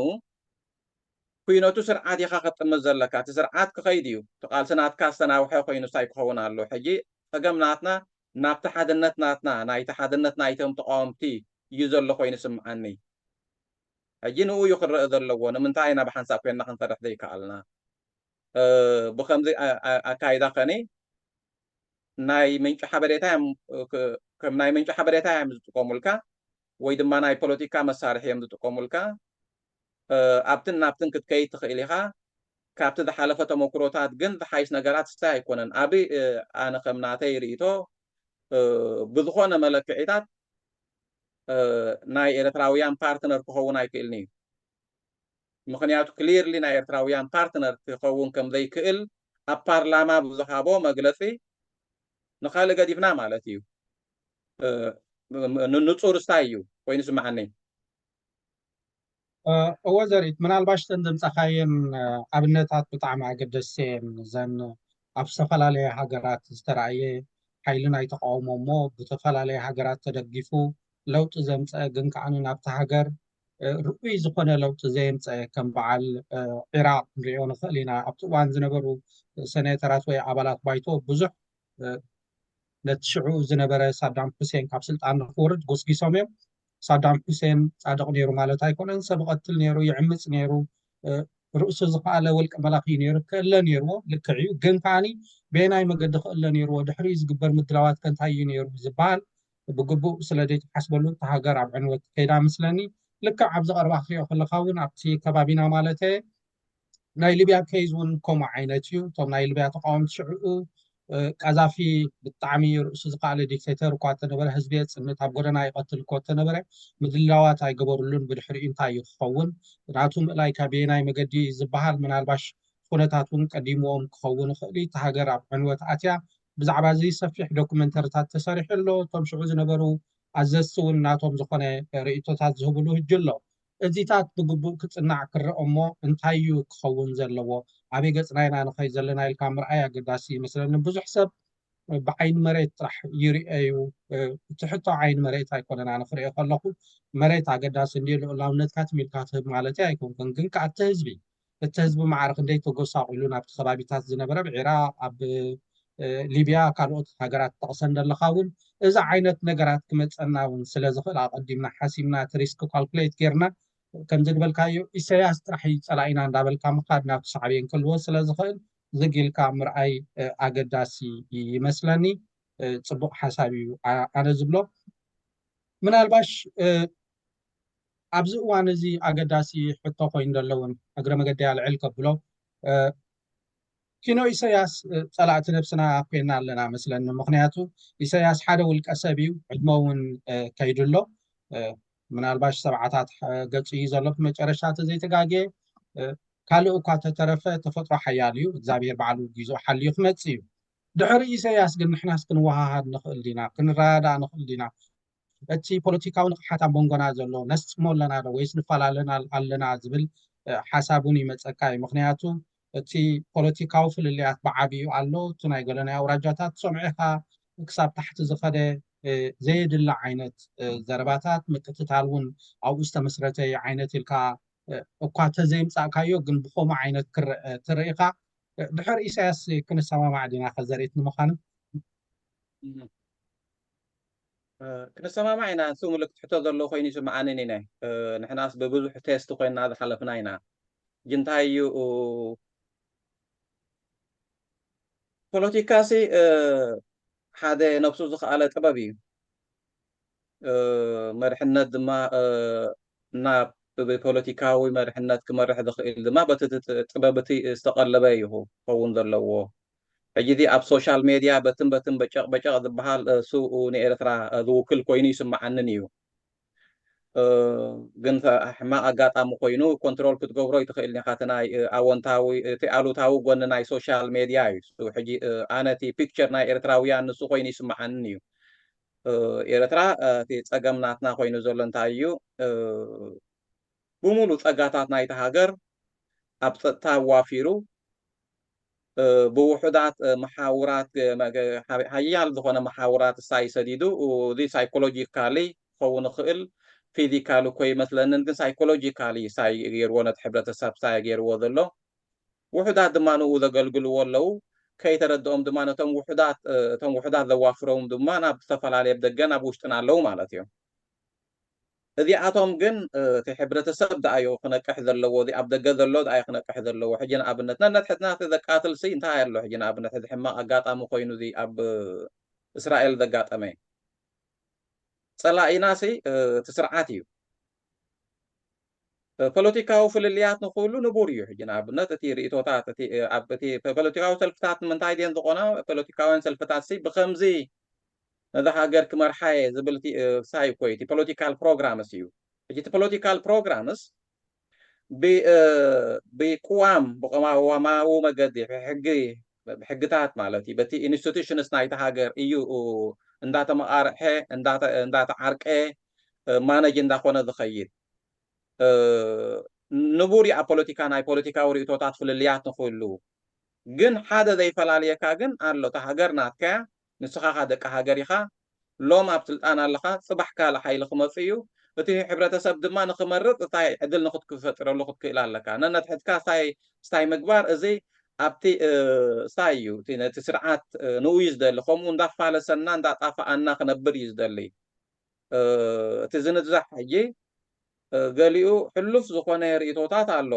ኩይነቱ ስርዓት ኢኻ ክትጥምት ዘለካ። እቲ ስርዓት ክኸይድ እዩ። እቲ ቃልሲ ናትካ ዝተናውሐ ኮይኑ ሳይ ክኸውን ኣሎ። ሕጂ ጸገም ናትና ናብቲ ሓድነት ናትና ናይቲ ሓድነት ናይቶም ተቃወምቲ እዩ ዘሎ ኮይኑ ስምዓኒ። ሕጂ ንኡ እዩ ክረአ ዘለዎ። ንምንታይ ኢና ብሓንሳብ ኮይንና ክንሰርሕ ዘይከኣልና? እ፣ ብኸምዚ ኣ- ኣ- ኣካይዳ ከኒ ናይ ምንጪ ሓበሬታ እዮም ክ- ከም ናይ ምንጪ ሓበሬታ እዮም ዝጥቀሙልካ ወይ ድማ ናይ ፖለቲካ መሳርሒ እዮም ዝጥቀሙልካ። እ፣ ኣብትን ናብትን ክትከይድ ትኽእል ኢኻ። ካብቲ ዝሓለፈ ተመክሮታት ግን ዝሓይሽ ነገራት ስታይ ኣይኮነን። ኣብ እ፣ ኣነ ከም ናተይ ርእይቶ እ፣ ብዝኾነ መለክዒታት እ፣ ናይ ኤርትራውያን ፓርትነር ክኸውን ኣይክእልን እዩ። ምኽንያቱ ክሊርሊ ናይ ኤርትራውያን ፓርትነር ክኸውን ከም ዘይክእል ኣብ ፓርላማ ብዝሃቦ መግለጺ ንኻልእ ገዲፍና ማለት እዩ እ፣ ን- ንጹር ስታይ እዩ ኮይኑ ስምዓኒ። እ፣ እወ ዘሪት ምናልባሽ እተን ዘምጻኻየን እ፣ ኣብነታት ብጣዕሚ ኣገደስቲ እየን። እዘን ኣብ ዝተፈላለየ ሃገራት ዝተራእየ ሓይሊ ናይ ተቃውሞ እሞ ብተፈላለየ ሃገራት ተደጊፉ ለውጢ ዘምፀአ ግን ከዓ ናብቲ ሃገር እ፣ ርኡይ ዝኾነ ለውጢ ዘየምፀአ ከም በዓል እ፣ ዒራቅ ክንሪኦ ንኽእል ኢና። ኣብቲ እዋን ዝነበሩ ሴኔተራት ወይ ኣባላት ባይቶ ብዙሕ እ፣ ነቲ ሽዑ ዝነበረ ሳዳም ሁሴን ካብ ስልጣን ንክወርድ ጎስጊሶም እዮም። ሳዳም ሁሴን ፃድቕ ነይሩ ማለት ኣይኮነን። ሰብ ይቐትል ነይሩ፣ ይዕምፅ ነይሩ፣ እ፣ ርእሱ ዝኸኣለ ውልቀ መላኺ እዩ ነይሩ። ክእለ ነይርዎ፣ ልክዕ እዩ። ግን ከዓኒ በየናይ መገዲ ክእለ ነይርዎ፣ ድሕሪኡ ዝግበር ምድላዋት ከ እንታይ እዩ ነይሩ ዝበሃል ብግቡእ ስለ ዘይተሓስበሉ እታ ሃገር ኣብ ዕንወት ከይዳ ምስለኒ። ልክዕ ኣብዚ ቀረባ ክትሪኦ ከለኻ እውን ኣብቲ ከባቢና ማለት ናይ ሊብያ ኬዝ እውን ከምኡ ዓይነት እዩ። እቶም ናይ ሊብያ ተቃወምቲ ሽዕኡ እ፣ ቀዛፊ ብጣዕሚ ርእሱ ዝኸኣለ ዲክቴተር እኳ እንተነበረ ህዝቢ የፅንት ኣብ ጎደና ይቐትል እኮ እንተነበረ ምድላዋት ኣይገበሩሉን። ብድሕሪኡ እንታይ እዩ ክኸውን? ናቱ ምእላይ ካበየናይ መገዲ ዝበሃል ምናልባሽ ኩነታት እውን ቀዲምዎም ክኸውን ይኽእል እዩ። እታ ሃገር ኣብ ዕንወት ኣትያ። ብዛዕባ እዚ ሰፊሕ ዶኩመንተሪታት ተሰሪሑ ኣሎ። እቶም ሽዑ ዝነበሩ ኣዘዝቲ እውን ናቶም ዝኾነ ርእይቶታት ዝህብሉ ህጂ ኣሎ። እዚታት ብግቡእ ክጽናዕ ክረአ እሞ እንታይ እዩ ክኸውን ዘለዎ? ኣበይ ገፅና ኢና ንኸይድ ዘለና ኢልካ ምርኣይ ኣገዳሲ ይመስለኒ። ብዙሕ ሰብ ብዓይኒ መሬት ጥራሕ ይርኦ እዩ። እቲ ሕቶ ዓይኒ መሬት ኣይኮነን፣ ኣነ ክሪኦ ከለኹ መሬት ኣገዳሲ እንዲ ልኡላውነትካ ትም ኢልካ ትህብ ማለት ኣይኮንኩን፣ ግን ከኣ እቲ ህዝቢ እቲ ህዝቢ ማዕረ ክንደይ ተጎሳቑሉ ናብቲ ከባቢታት ዝነበረ ብዒራ ኣብ ሊብያ ካልኦት ሃገራት ጠቕሰ እንደለኻ እውን እዚ ዓይነት ነገራት ክመፀና እውን ስለ ዝኽእል ኣቐዲምና ሓሲብና እቲ ሪስክ ካልኩሌት ጌርና ከምዚ ዝበልካዮ ኢሳያስ ጥራሕ እዩ ፀላኢና እንዳበልካ ምኻድ ናብቲ ሳዕቤን ክህልዎ ስለ ዝኽእል ዝግ ኢልካ ምርኣይ ኣገዳሲ ይመስለኒ። ፅቡቕ ሓሳብ እዩ ኣነ ዝብሎ። ምናልባሽ ኣብዚ እዋን እዚ ኣገዳሲ ሕቶ ኮይኑ ዘለውን እግረ መገዲ ኣልዕል ከብሎ ኪኖ ኢሳያስ ፀላእቲ ነብስና ኮይና ኣለና መስለኒ። ምክንያቱ ኢሳያስ ሓደ ውልቀ ሰብ እዩ፣ ዕድመ እውን ከይዱ ኣሎ። ምናልባሽ ሰብዓታት ገፁ እዩ ዘሎ ብመጨረሻ ተዘይተጋግየ። ካልእ እኳ ተተረፈ ተፈጥሮ ሓያል እዩ፣ እግዚኣብሔር ባዕሉ ግዜኡ ሓልዩ ክመፅእ እዩ። ድሕሪ ኢሳያስ ግን ንሕናስ ክንወሃሃድ ንኽእል ዲና? ክንረዳዳእ ንኽእል ዲና? እቲ ፖለቲካዊ ንቕሓት ኣብ መንጎና ዘሎ ነስጥሞ ኣለና ዶ ወይስ ንፈላለና ኣለና ዝብል ሓሳብ እውን ይመፀካ እዩ። ምክንያቱ እቲ ፖለቲካዊ ፍልልያት ብዓብዩ ኣሎ። እቲ ናይ ገለ ናይ ኣውራጃታት ሰምዒኻ ክሳብ ታሕቲ ዝኸደ ዘየድሊ ዓይነት ዘረባታት ምቅትታል እውን ኣብኡ ዝተመስረተ ዓይነት ኢልካ እኳ ተዘይምፃእካዮ ግን ብኸምኡ ዓይነት ትርኢኻ ድሕር ኢሳያስ ክንሰማማዕ ዲና ከዘርኢት ንምዃኑ ክንሰማማዕ ኢና። ንሱ ምልክት ሕቶ ዘለዎ ኮይኑ ይስምዓንን ኢነ። ንሕናስ ብብዙሕ ቴስት ኮይና ዝሓለፍና ኢና። ጅንታይ እዩ ፖለቲካሲ ሓደ ነብሱ ዝኸኣለ ጥበብ እዩ። መርሕነት ድማ ናብ ብፖለቲካዊ መርሕነት ክመርሕ ዝኽእል ድማ በቲ ጥበብ እቲ ዝተቐለበ እዩ ክኸውን ዘለዎ። ሕጂ እዚ ኣብ ሶሻል ሜድያ በትን በትን በጨቕ በጨቕ ዝበሃል እሱ ንኤርትራ ዝውክል ኮይኑ ይስምዓንን እዩ። ግን ሕማቕ ኣጋጣሚ ኮይኑ ኮንትሮል ክትገብሮ ይትኽእል ኢኻ። እቲ ናይ ኣወንታዊ እቲ ኣሉታዊ ጎኒ ናይ ሶሻል ሜድያ እዩ። ሕጂ ኣነ እቲ ፒክቸር ናይ ኤርትራውያን ንሱ ኮይኑ ይስምዓንን እዩ። ኤርትራ እቲ ጸገም ናትና ኮይኑ ዘሎ እንታይ እዩ? ብሙሉ ጸጋታት ናይቲ ሃገር ኣብ ጸጥታ ኣዋፊሩ ብውሑዳት መሓውራት ሓያል ዝኾነ መሓውራት እሳይ ሰዲዱ እዚ ሳይኮሎጂካሊ ክኸውን ይኽእል፣ ፊዚካሊ እኮ ይመስለንን ግን ሳይኮሎጂካሊ እሳይ ገይርዎ ነቲ ሕብረተሰብ እሳይ ገይርዎ ዘሎ። ውሑዳት ድማ ንኡ ዘገልግልዎ ኣለዉ። ከይተረድኦም ድማ ነቶም ውሑዳት እቶም ውሑዳት ዘዋፍሮም ድማ ናብ ዝተፈላለየ ደገ ናብ ውሽጥን ኣለዉ ማለት እዮም። እዚኣቶም ግን እቲ ሕብረተሰብ ደኣዮ ክነቅሕ ዘለዎ፣ እዚ ኣብ ደገ ዘሎ ደኣዮ ክነቅሕ ዘለዎ። ሕጂ ንኣብነት ነነድሕድና እቲ ዘቃትል ሲ እንታይ ኣሎ? ሕጂ ንኣብነት እዚ ሕማቕ ኣጋጣሚ ኮይኑ እዚ ኣብ እስራኤል ዘጋጠመ ጸላኢና ሲ እቲ ስርዓት እዩ። ፖለቲካዊ ፍልልያት ንኩሉ ንቡር እዩ። ሕጂ ንኣብነት እቲ ርእቶታት እቲ ኣብ እቲ ፖለቲካዊ ሰልፍታት ንምንታይ ድየን ዝኾና ፖለቲካውያን ሰልፍታት ሲ ብከምዚ ነዛ ሃገር ክመርሓ እየ ዝብል ሳይ እኮ እቲ ፖለቲካል ፕሮግራምስ እዩ። ሕጂ እቲ ፖለቲካል ፕሮግራምስ ብቅዋም ብቅዋማዊ መገዲ ብሕጊ ብሕግታት ማለት እዩ በቲ ኢንስቲቱሽንስ ናይቲ ሃገር እዩ እንዳተመቃርሐ እንዳተዓርቀ ማነጅ እንዳኮነ ዝኸይድ ንቡር ኣብ ፖለቲካ ናይ ፖለቲካዊ ርእቶታት ፍልልያት ንክህሉ ግን ሓደ ዘይፈላልየካ ግን ኣሎ እታ ሃገር ናትካያ ንስኻ ደቂ ሃገር ኢኻ ሎም ኣብ ስልጣን ኣለኻ ጽባሕ ካልእ ሓይሊ ክመጽእ እዩ እቲ ሕብረተሰብ ድማ ንክመርጽ እንታይ ዕድል ንክትፈጥረሉ ክትክእል ኣለካ ነነትሕትካ ስታይ ምግባር እዚ ኣብቲ ስታይ እዩ ነቲ ስርዓት ንኡ እዩ ዝደሊ ከምኡ እንዳፋለሰና እንዳጣፈኣና ክነብር እዩ ዝደሊ እቲ ዝንዛሕ ሕጂ ገሊኡ ሕሉፍ ዝኾነ ርእቶታት ኣሎ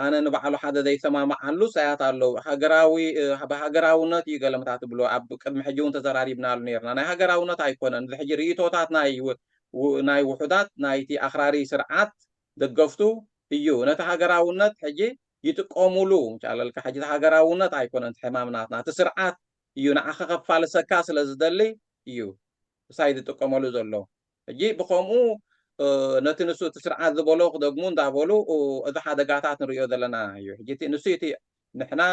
ኣነ ንባዕሉ ሓደ ዘይሰማማዓሉ ሳያት ኣለዉ ሃገራዊ ብሃገራውነት እዩ ገለምታት ትብሎ ኣብ ቅድሚ ሕጂ እውን ተዘራሪብናሉ ነርና ናይ ሃገራውነት ኣይኮነን እዚ ሕጂ ርእቶታት ናይ ናይ ውሑዳት ናይቲ ኣኽራሪ ስርዓት ደገፍቱ እዩ ነቲ ሃገራውነት ሕጂ ይጥቀሙሉ ጫለልካ ሕጂ ሃገራውነት ኣይኮነን ሕማምናትና እቲ ስርዓት እዩ ንዓኻ ከፋልሰካ ስለ ዝደሊ እዩ እሳይ ዝጥቀመሉ ዘሎ ሕጂ ብኸምኡ ነቲ ንሱ እቲ ስርዓት ዝበሎ ክደግሙ እንዳበሉ እዚ ሓደጋታት ንሪኦ ዘለና እዩ ሕጂ ንሱ እቲ ንሕና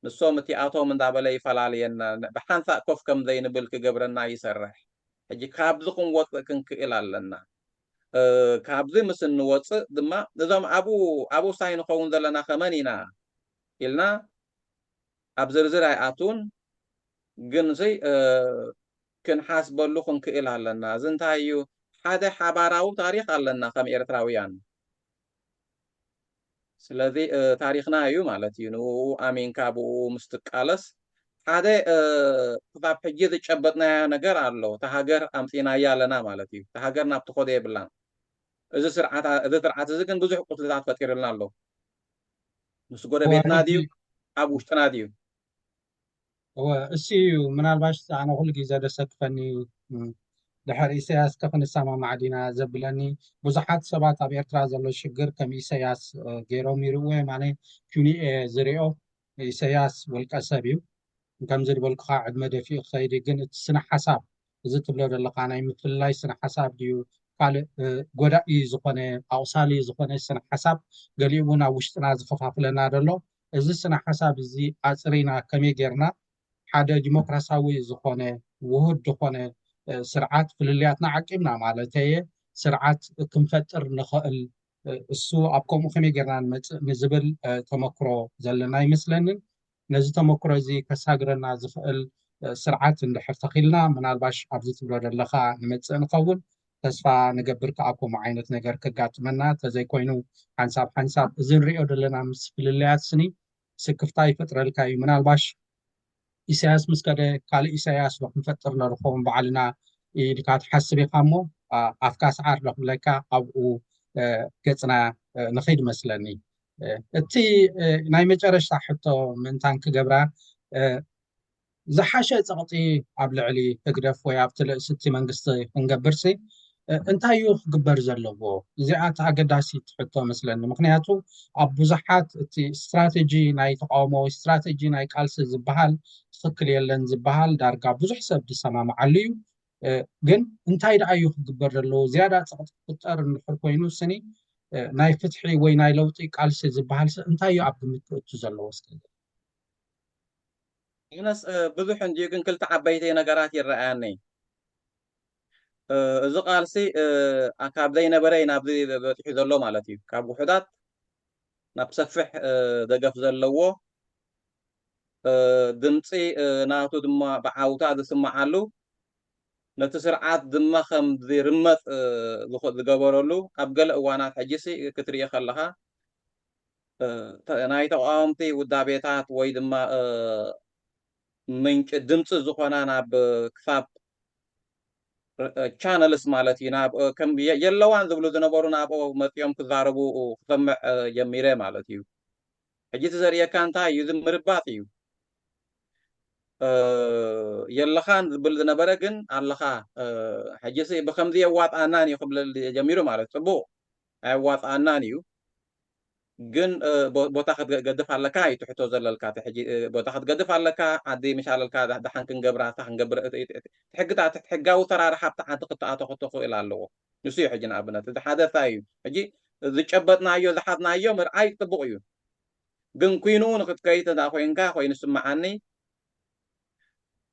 ንሶም እቲኣቶም እንዳበለ ይፈላለየና ብሓንሳእ ኮፍ ከም ዘይንብል ክገብረና ይሰርሕ ሕጂ ካብዚ ክንወፅእ ክንክእል ኣለና እ፣ ካብዚ ምስ እንወፅእ ድማ፣ እዞም ኣብኡ፣ ኣብኡ ሳይ ንኸውን ዘለና ከመን ኢና ኢልና ኣብ ዝርዝር ኣይኣትውን። ግን ሲ፣ እ፣ ክንሓስበሉ ክንክእል ኣለና። እዚ እንታይ እዩ? ሓደ ሓባራዊ ታሪኽ ኣለና ከም ኤርትራውያን። ስለዚ፣ እ፣ ታሪኽና እዩ ማለት እዩ። ንኡ ኣሚንካ ብኡ ምስ ትቃለስ፣ ሓደ፣ እ፣ ክሳብ ሕጂ ዝጨበጥናዮ ነገር ኣሎ። እታ ሃገር ኣምጺእናያ ኣለና ማለት እዩ። እታ ሃገር ናብ ትኸዶ የብላን። እዚ ስርዓት፣ እዚ ስርዓት እዚ ግን ብዙሕ ቁስልታት ፈጢሩልና ኣሎ። ምስ ጎረቤትና ድዩ? ኣብ ውሽጥና ድዩ? እወ፣ እሱ እዩ ምናልባሽ ኣነ ኩሉ ግዜ ዘሰክፈኒ፣ እም፣ ድሕሪ ኢሳያስ ከ ክንሰማማዕ ዲና ዘብለኒ። ብዙሓት ሰባት ኣብ ኤርትራ ዘሎ ሽግር ከም ኢሳያስ፣ እ፣ ገይሮም ይርእዎ፣ የማነ ፒዩኒኤ ዝሪኦ። ኢሳያስ ውልቀ ሰብ እዩ። ከምዚ ዝበልኩኻ ዕድመ ደፊኡ ክኸይድ እዩ። ግን እቲ ስነ ሓሳብ፣ እዚ ትብሎ ዘለኻ ናይ ምፍልላይ ስነ ሓሳብ ድዩ፣ ካልእ፣ እ፣ ጎዳኢ ዝኾነ፣ ኣቑሳሊ ዝኾነ ስነ ሓሳብ፣ ገሊኡ እውን ኣብ ውሽጥና ዝኸፋፍለና ዘሎ፣ እዚ ስነ ሓሳብ እዚ ኣጽሪና ከመይ ጌርና ሓደ ዲሞክራሲያዊ ዝኾነ፣ ውሁድ ዝኾነ፣ እ፣ ስርዓት፣ ፍልልያትና ዓቂብና ማለተየ፣ ስርዓት ክንፈጥር ንኽእል፣ እ፣ እሱ ኣብ ከምኡ ከመይ ጌርና ንመጽእ ንዝብል፣ እ፣ ተመክሮ ዘለና ኣይመስለንን። ነዚ ተመክሮ እዚ ከሳግረና ዝኽእል፣ እ፣ ስርዓት እንድሕር ተኺልና፣ ምናልባሽ ኣብዚ ትብሎ ዘለኻ ንመጽእ ንኸውን። ተስፋ ንገብር ከኣ ከምኡ ዓይነት ነገር ከጋጥመና፣ ተዘይኮይኑ ሓንሳብ ሓንሳብ እዚ ንሪኦ ዘለና ምስ ፍልልያት ስኒ ስክፍታ ይፈጥረልካ እዩ። ምናልባሽ ኢሳያስ ምስ ከደ ካልእ ኢሳያስ ዶ ክንፈጥር ንርኸቦም ባዕልና ኢልካ ትሓስብ ኢኻ እሞ፣ ኣ-፣ ኣፍካ ሰዓር ዶ ክብለካ ኣብኡ፣ እ፣ ገጽና፣ እ፣ ንኸይድ መስለኒ። እ፣ እቲ፣ እ፣ ናይ መጨረሽታ ሕቶ ምእንታን ክገብራ፣ እ፣ ዝሓሸ ጸቕጢ ኣብ ልዕሊ ህግደፍ ወይ ኣብቲ ልእስቲ መንግስቲ ክንገብርሲ፣ እ፣ እንታይ እዩ ክግበር ዘለዎ? እዚኣ እቲ ኣገዳሲት ሕቶ መስለኒ። ምኽንያቱ ኣብ ብዙሓት እቲ ስትራተጂ ናይ ተቃውሞ ወይ ስትራተጂ ናይ ቃልሲ ዝበሃል ትኽክል የለን ዝበሃል ዳርጋ ብዙሕ ሰብ ዝሰማምዓሉ እዩ። እ፣ ግን እንታይ ደኣ እዩ ክግበር ዘለዎ? ዝያዳ ጸቕጢ ክፍጠር እንድሕር ኮይኑ ስኒ፣ እ፣ ናይ ፍትሒ ወይ ናይ ለውጢ ቃልሲ ዝበሃል ሲ እንታይ እዩ ኣብ ግምት ክእቱ ዘለዎ? እስከ ኣነስ፣ እ፣ ብዙሕ እንድዩ፣ ግን ክልተ ዓበይቲ ነገራት ይረኣያኒ። እ፣ እዚ ቃልሲ፣ እ፣ ኣ-፣ ካብ ዘይነበረ እዩ ናብዚ በጺሑ ዘሎ ማለት እዩ። ካብ ውሑዳት ናብ ሰፊሕ፣ እ፣ ደገፍ ዘለዎ፣ እ፣ ድምጺ፣ እ፣ ናቱ ድማ ብዓውታ ዝስምዓሉ፣ ነቲ ስርዓት ድማ ከም ዝርመጽ፣ እ፣ ዝኸ-፣ ዝገበረሉ፣ ኣብ ገለ እዋናት ሕጂሲ ክትርኢ ከለኻ፣ እ፣ ተ-፣ ናይ ተቃወምቲ ውዳቤታት ወይ ድማ፣ እ፣ ምንጪ ድምጺ ዝኾና ናብ፣ እ፣ ክሳብ፣ እ፣ ቻነልስ ማለት እዩ፣ ናብ፣ እ፣ ከም የ-፣ የለዋን ዝብሉ ዝነበሩ ናብኡ መጺኦም ክዛረቡ ክሰምዕ፣ እ፣ ጀሚረ ማለት እዩ። ሕጂ እቲ ዘርእየካ እንታይ እዩ? እዚ ምርባጥ እዩ። እ፣ የለኻን ዝብል ዝነበረ ግን ኣለኻ። እ፣ ሕጂሲ ብኸምዚ የዋጣናን እዩ ክብለል ጀሚሩ ማለት እዩ። ጽቡቕ፣ ኣየዋጣናን እዩ። ግን፣ እ፣ ቦ-፣ ቦታ ክትገድፍ ኣለካ እዩ ትሕቶ ዘለልካ። እቲ ሕጂ፣ እ፣ ቦታ ክትገድፍ ኣለካ፣ ዓዲ ምሻለልካ ዳ-፣ ደሓን ክንገብራ፣ እታ ክንገብር፣ እቲ፣ እቲ፣ እቲ ሕግታት፣ እቲ ሕጋዊ ሰራርሓ ኣብቲ ዓዲ ክትኣቶ ክትኽእል ኣለዎ። ንሱ እዩ ሕጂ ንኣብነት። እቲ ሓደ እንታይ እዩ? ሕጂ ዝጨበጥናዮ፣ ዝሓዝናዮ ምርኣይ ጽቡቕ እዩ። ግን ኩይኑ ንክትከይድ እንዳ ኮይንካ ኮይኑ ስምዓኒ፣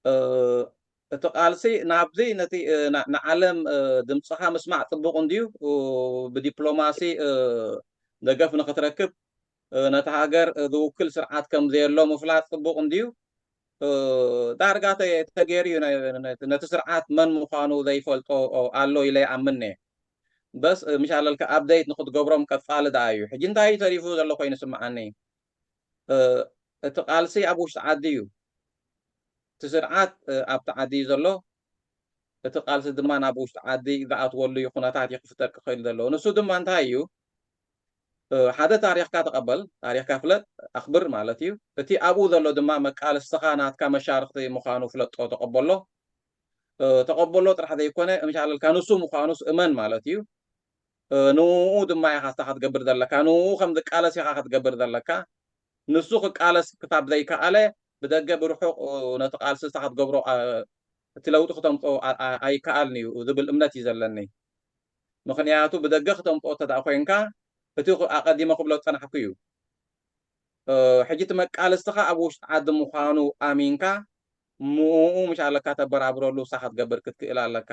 እ፣ እቲ ቃልሲ ናብዚ ነቲ፣ እ፣ ና-፣ ንዓለም፣ እ፣ ድምጽኻ ምስማዕ ጽቡቕ እንድዩ። እ፣ ብዲፕሎማሲ፣ እ፣ ደገፍ ንክትረክብ፣ እ፣ ነቲ ሃገር፣ እ፣ ዝውክል ስርዓት ከም ዘየሎ ምፍላጥ ጽቡቕ እንድዩ። እ፣ ዳርጋ ተ-፣ ተገይሩ እዩ። ነ-፣ ነ-፣ ነቲ ስርዓት መን ምዃኑ ዘይፈልጦ፣ ኦ፣ ኣሎ ኢለ ይኣምን እየ። በስ፣ እ፣ ምሻለልካ ኣፕደይት ንክትገብሮም ቀጻሊ ደኣ እዩ። ሕጂ እንታይ እዩ ተሪፉ ዘሎ ኮይኑ ስምዓኒ? እ፣ እቲ ቃልሲ ኣብ ውሽጢ ዓዲ እዩ። እቲ ስርዓት፣ እ፣ ኣብቲ ዓዲ እዩ ዘሎ። እቲ ቃልሲ ድማ ናብ ውሽጢ ዓዲ ዝኣትወሉ እዩ፣ ኩነታት እዩ ክፍጠር ክኽእል ዘለዎ። ንሱ ድማ እንታይ እዩ? እ፣ ሓደ ታሪኽካ ተቐበል፣ ታሪኽካ ፍለጥ፣ ኣኽብር ማለት እዩ። እቲ ኣብኡ ዘሎ ድማ መቃልስትኻ ናትካ መሻርኽቲ ምዃኑ ፍለጦ፣ ተቐበሎ። እ፣ ተቐበሎ ጥራሕ ዘይኮነ፣ ምሻለልካ ንሱ ምዃኑስ እመን ማለት እዩ። እ፣ ንኡ ድማ ኢኻ እስኻ ክትገብር ዘለካ፣ ንኡ ከም ዝቃለስ ኢኻ ክትገብር ዘለካ። ንሱ ክቃለስ ክሳብ ዘይከኣለ፣ ብደገ ብርሑቕ፣ እ፣ ነቲ ቃልሲ እስኻ ክትገብሮ፣ እ፣ እቲ ለውጢ ክተምጽኦ ኣ-፣ ኣ-፣ ኣይከኣልን እዩ ዝብል እምነት እዩ ዘለኒ። ምኽንያቱ ብደገ ክተምጽኦ እንተ ደኣ ኮይንካ፣ እቲ ኽ-፣ ኣቐዲመ ክብሎ ዝጸናሕኩ እዩ። እ፣ ሕጂ እቲ መቃልስትኻ ኣብ ውሽጢ ዓዲ ምዃኑ ኣሚንካ፣ ምኡኡ ምሻለካ ተበራብረሉ፣ እሳ ክትገብር ክትክእል ኣለካ።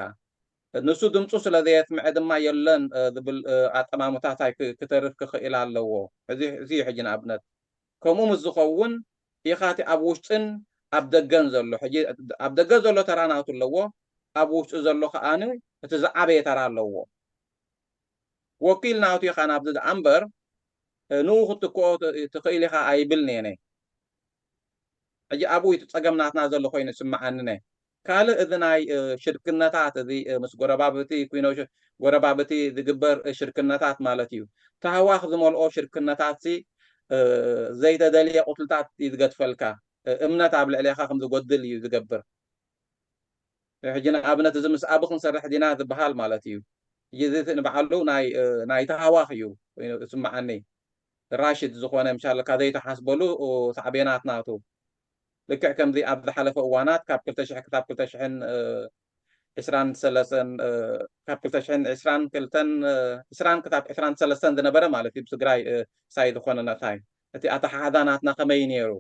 ንሱ ድምፁ ስለ ዘየስምዐ ድማ የለን ዝብል ኣጠማምታታይ ክተርፍ ክኽእል ኣለዎ። እዚ እዩ ሕጂ ንኣብነት ከምኡ ምስ ዝኸውን ኢኻ እቲ ኣብ ውሽጥን ኣብ ደገን ዘሎ ሕጂ ኣብ ደገ ዘሎ ተራ ናቱ ኣለዎ፣ ኣብ ውሽጢ ዘሎ ከኣ እቲ ዝዓበየ ተራ ኣለዎ። ወኪል ናቱ ኢኻ ናብዚ ደኣ እምበር ንኡ ክትክኦ ትኽእል ኢኻ ኣይብልንየነ። ሕጂ ኣብኡ እቲ ጸገም ናትና ዘሎ ኮይኑ ይስምዓኒ ነ ካልእ እዚ ናይ ሽርክነታት እዚ ምስ ጎረባብቲ ኩኖ ጎረባብቲ ዝግበር ሽርክነታት ማለት እዩ። ታህዋኽ ዝመልኦ ሽርክነታት ሲ ዘይተደልየ ቁትልታት እዩ ዝገድፈልካ። እምነት ኣብ ልዕሌኻ ከም ዝጎድል እዩ ዝገብር። ሕጂ ንኣብነት እዚ ምስ ኣብ ክንሰርሕ ዲና ዝበሃል ማለት እዩ። ሕጂ እዚ ንባዕሉ ናይ ናይ ታህዋኽ እዩ ዝስምዓኒ። ራሽድ ዝኾነ ምሻለካ ዘይተሓስበሉ ሳዕቤናት ናቱ ልክዕ ከምዚ ኣብ ዝሓለፈ እዋናት ካብ ክልተ ሽሕ ክሳብ ክልተ ሽሕን ዕስራን ሰለስተን ካብ ክልተ ሽሕን ዕስራን ክልተን ዕስራን ክሳብ ዕስራን ሰለስተን ዝነበረ ማለት እዩ ብትግራይ ሳይ ዝኾነ ነታይ እቲ ኣተሓሕዛ ናትና ከመይ ነይሩ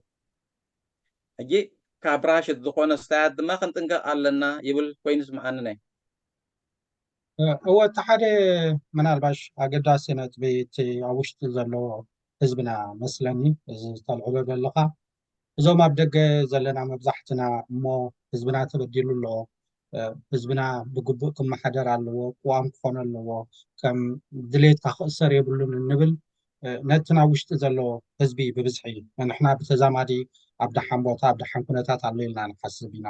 ሕጂ ካብ ራሽድ ዝኾነ ስታያት ድማ ክንጥንቀቕ ኣለና ይብል ኮይኑ ስምዓኒ ናይ እወ እቲ ሓደ ምናልባሽ ኣገዳሲ ነጥቢ እቲ ኣብ ውሽጢ ዘሎ ህዝብና መስለኒ እዚ ዝተልዕሎ ዘለካ እዞም ኣብ ደገ ዘለና መብዛሕትና እሞ ህዝብና ተበዲሉ ኣሎ ህዝብና ብግቡእ ክመሓደር ኣለዎ ቅዋም ክኾነ ኣለዎ ከም ድሌትካ ክእሰር የብሉን እንብል ነቲ ናብ ውሽጢ ዘሎ ህዝቢ ብብዝሒ ንሕና ብተዛማዲ ኣብ ደሓን ቦታ ኣብ ደሓን ኩነታት ኣሎ ኢልና ንሓስብ ኢና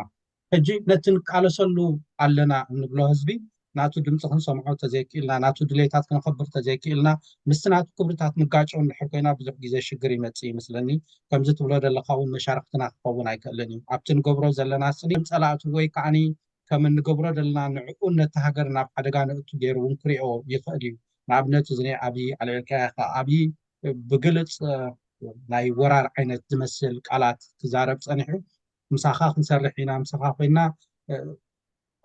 ሕጂ ነቲ ንቃለሰሉ ኣለና እንብሎ ህዝቢ ናቱ ድምፂ ክንሰምዖ ተዘይክእልና ናቱ ድሌታት ክነኸብር ተዘይክእልና ምስቲ ናቱ ክብርታት ንጋጨው እንድሕር ኮይና ብዙሕ ግዜ ሽግር ይመፅእ ይመስለኒ ከምዚ ትብሎ ዘለካ እውን መሻርክትና ክኸውን ኣይክእልን እዩ ኣብቲ ንገብሮ ዘለና ስኒ ጸላእቱ ወይ ከዓኒ ከም እንገብሮ ዘለና ንዕኡን ነቲ ሃገር ናብ ሓደጋ ነእቱ ገይሩ እውን ክሪኦ ይኽእል እዩ ንኣብነት እዚ ናይ ኣብዪ ኣልዕልካያ ኢኻ ኣብዪ ብግልፅ ናይ ወራር ዓይነት ዝመስል ቃላት ክዛረብ ፀኒሑ ምሳኻ ክንሰርሕ ኢና ምሳኻ ኮይና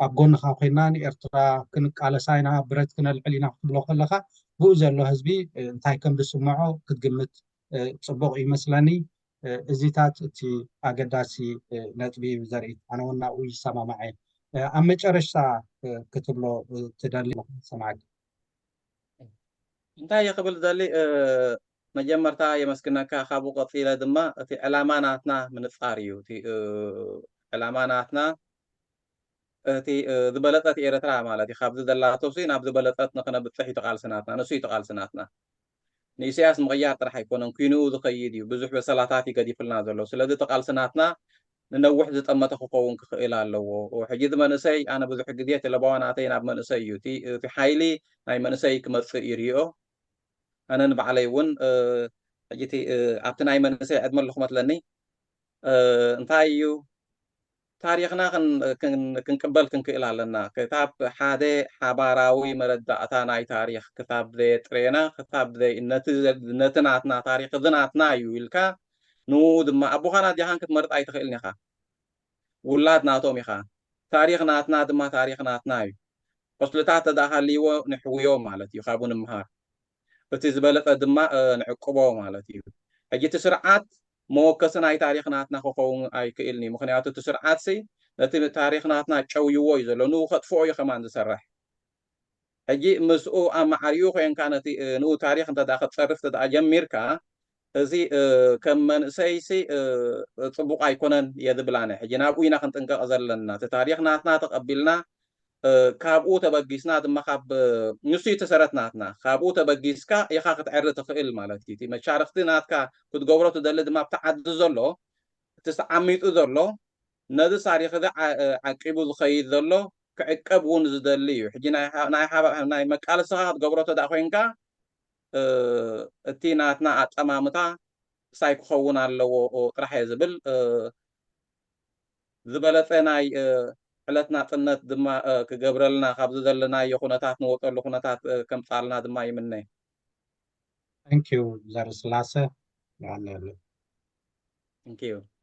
ኣብ ጎንኻ ኮይና ንኤርትራ ክንቃለሳ ኢና ብረት ክነልዕል ኢና ክትብሎ ከለካ ብኡ ዘሎ ህዝቢ እንታይ ከም ዝስምዖ ክትግምት ፅቡቅ ይመስለኒ እዚታት እቲ ኣገዳሲ ነጥቢ እዩ ዘርኢ ኣነ እውን ናብኡ ይሰማማዐ ኣብ መጨረሽታ ክትብሎ ትደሊ ሰማዕክ እንታይ እየ ክብል ዘሊ መጀመርታ የመስግነካ ካብኡ ቀፂለ ድማ እቲ ዕላማ ናትና ምንፃር እዩ እቲ ዕላማ ናትና እቲ ዝበለፀት ኤርትራ ማለት እዩ ካብዚ ዘላቶ ሲ ናብ ዝበለፀት ንክነብፅሕ እዩ ተቃልሲ ናትና ንሱ እዩ ተቃልሲ ናትና ንኢሳያስ ምቕያር ጥራሕ ኣይኮነን ኩንኡ ዝኸይድ እዩ ብዙሕ በሰላታት እዩ ገዲፍልና ዘሎ ስለዚ ተቃልሲ ናትና ንነውሕ ዝጠመተ ክኸውን ክኽእል ኣለዎ ሕጂ እዚ መንእሰይ ኣነ ብዙሕ ግዜ እቲ ለባዋ ናተይ ናብ መንእሰይ እዩ እቲ ሓይሊ ናይ መንእሰይ ክመፅእ ይርኦ ኣነ ንባዕለይ እውን ሕጂ ኣብቲ ናይ መንእሰይ ዕድመ ኣለኹ መትለኒ እንታይ እዩ ታሪኽና ክንቅበል ክንክእል ኣለና ክታብ ሓደ ሓባራዊ መረዳእታ ናይ ታሪኽ ክታብ ዘየጥረየና ክታብ ነቲ ናትና ታሪኽ እዚ ናትና እዩ ኢልካ ንኡ ድማ ኣቦኻን ኣዴኻን ክትመርጥ ኣይትኽእልን ኢኻ ውላድ ናቶም ኢኻ ታሪኽ ናትና ድማ ታሪኽ ናትና እዩ ቁስልታት ተዳሃልይዎ ንሕውዮ ማለት እዩ ካብኡ ንምሃር እቲ ዝበለጠ ድማ ንዕቅቦ ማለት እዩ ሕጂ እቲ ስርዓት መወከሲ ናይ ታሪኽ ናትና ክኸውን ኣይክእልን እዩ ምክንያቱ እቲ ስርዓት ሲ ነቲ ታሪኽ ናትና ጨውይዎ እዩ ዘሎ ንኡ ከጥፍኦ እዩ ከማን ዝሰርሕ ሕጂ ምስኡ ኣብ ማዕሪኡ ኮይንካ ነቲ ንኡ ታሪኽ እንተ ክትፀርፍ እንተ ጀሚርካ እዚ ከም መንእሰይሲ ፅቡቅ ኣይኮነን እየ ዝብላነ ሕጂ ናብኡ ኢና ክንጥንቀቕ ዘለና እቲ ታሪኽ ናትና ተቐቢልና ካብኡ ተበጊስና ድማ ካብ ንሱ ተሰረት ናትና ካብኡ ተበጊስካ ኢኻ ክትዕሪ ትኽእል ማለት እዩ እቲ መሻርክቲ ናትካ ክትገብሮ ትደሊ ድማ ኣብቲ ዓዲ ዘሎ እቲ ተዓሚጡ ዘሎ ነዚ ታሪኽ እዚ ዓቂቡ ዝኸይድ ዘሎ ክዕቀብ እውን ዝደሊ እዩ ሕጂ ናይ መቃልስኻ ክትገብሮ ተዳ ኮይንካ እቲ ናትና ኣጠማምታ ክሳይ ክኸውን ኣለዎ ጥራሕ እየ ዝብል ዝበለፀ ናይ ዕለት ናፅነት ድማ ክገብረልና ካብዚ ዘለናዮ ኩነታት ንወፀሉ ኩነታት ከምፃልና ድማ ይምነ Thank you ዘርስላሰ ይሃለሉ Thank you